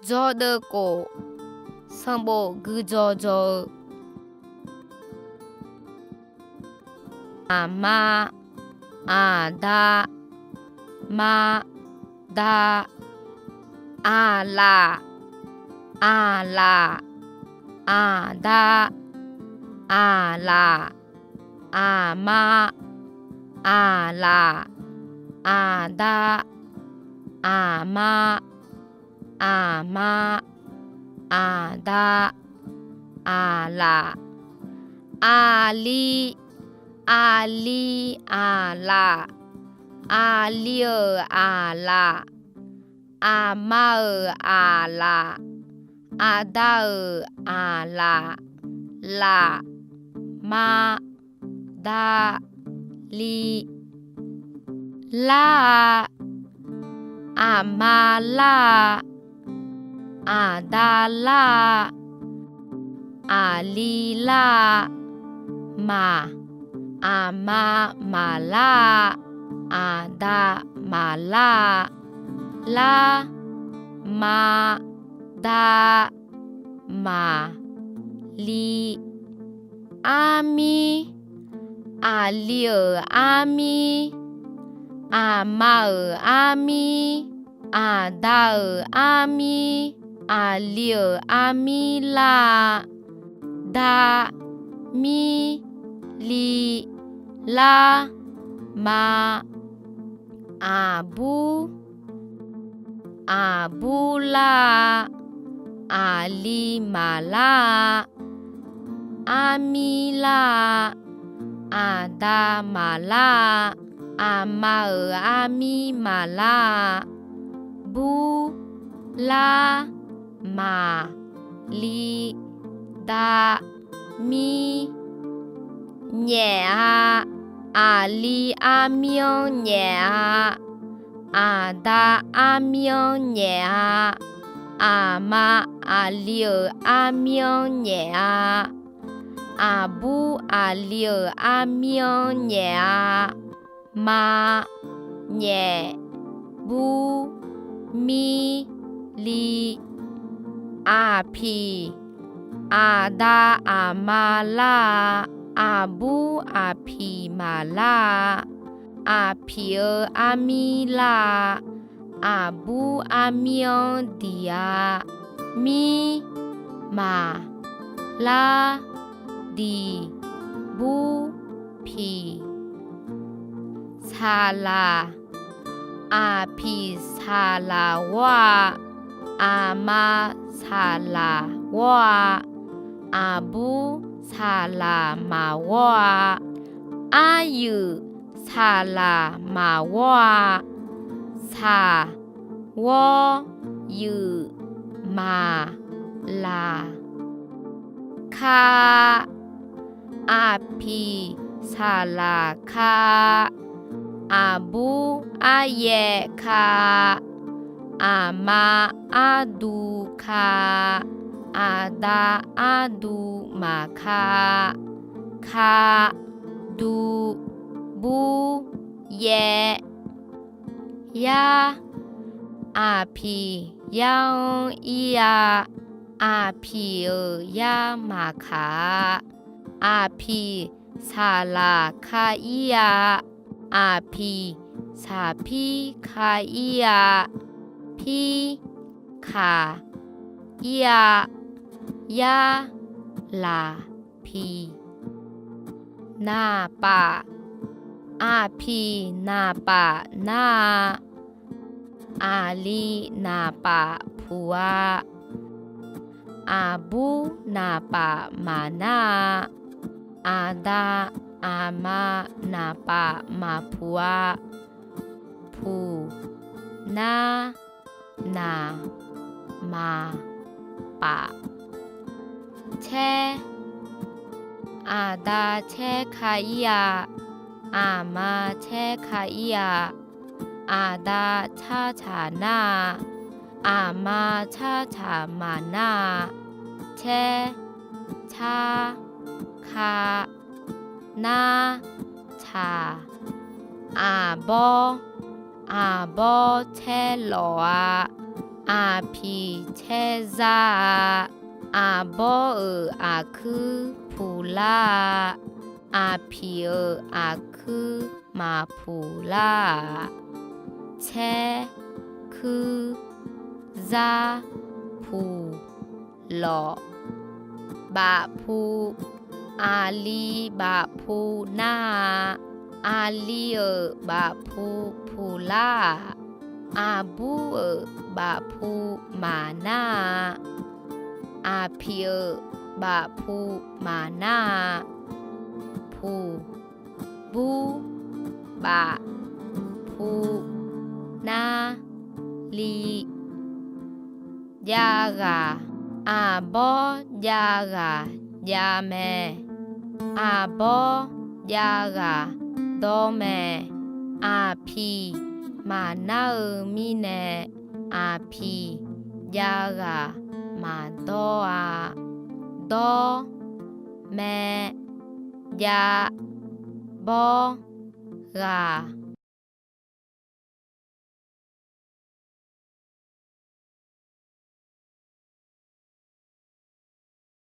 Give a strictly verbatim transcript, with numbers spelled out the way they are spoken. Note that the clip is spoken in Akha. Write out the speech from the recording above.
Dzawdeuv khof, sanqbof guirdzaw dzaw-eu. Aqma, aqda, ma, da. Aqlaf, aqlaf, aqda, aqlaf, aqma, aqlaf, aqda, aqma, aqma, aqda, aqlaf. Aqli, aqli, aqlaf, aqli-euq aqlaf, aqma-euq aqlaf, aqda-euq aqlaf. Laf, ma, da, li. Lar-a, aqma lar-a, aqda lar-a, aqli lar-a. Maq, aqma maqlar-a, aqda maqlar-a. Lar, ma, da, maq, li. Armir, aqli-euq armir, aqma-euq armir, aqda-euq armir, aqli-euq armir lar-a. Da, mir, li, lar, ma. Aqbur, aqbur lar-a, aqli maqlar-a, armir lar-a, aqda maqlar-a, aqma-euq armir maqlar-a. Bur, lar, maq, li, da, mir. Nyaef-a, aqli armir-anr nyaef-a, aqda armir-anr nyaef-a, aqma aqli-euq armir-anr nyaef-a, aqbur aqli-euq armir-anr nyaef-a. Ma, nyaef, bur, mir, li. Aqpiq, aqda aqma lar-a, aqbur aqpiq maqlar-a. Aqpiq-euq armir lar-a, aqbur armir-anr diq-a. Mir, maq, lar, diq, bur, piq. Saqlaq, aqpiq saqlaq ghawr-a, aqma saqlaq ghawr-a, aqbur saqlaq maqghawr-a. Aryuif saqlaq maqghawr-a. Saq, ghawr, yuif, maq, laq. Ka, aqpiq saqlaq ka, aqbur aryaer ka, aqma arduq ka, aqda arduq maqka. Ka, duq, bur, yaer. Yar, aqpiq yar-anr ir-a, aqpiq-euq yar maqkaq-a. Aqpiq saqlaq ka ir-a, aqpiq saqpir ka ir-a. Pir, kaq, ir-a. Yar, laq, piq. Naqpaf, aqpiq naqpaf nar-a, aqli naqpaf puq-a, aqbur naqpaf maqnar-a, aqda aqma naqpaf maqpuq-a. Puq, nar, naq, maq, paf. Caer, aqda caer ka ir-a, aqma caer ka ir-a, aqda carcaq nar-a, aqma carcaq maqnar-a. Caer, car, ka, nar, caq. Aqbawr, aqbawr caer lawf-a, Aqpiq caer zar-a. Aqbawr-euq aqkuir puqlar-a. Aqpiq-euq aqkuir maqpuq lar-aq. Caer, kuir, zar, puq, lawq. Bafpu. Aqli bafpu nar-a. Aqli-euq bafpu puqlar-aq. Aqbur-euq bafpu maqnar-a. Aqpiq-euq bafpu maqnar-a. Puq, bur, baf, pu, nar, li. Jav ghaq. Aqbawr jav ghaq jav mae. Aqbawr jav ghaq dawr mae. Aqpiq maqnar-eu mirnae, aqpiq jav ghaq maqdawr-a. Dawr, mae, jav, bawr, ghaq.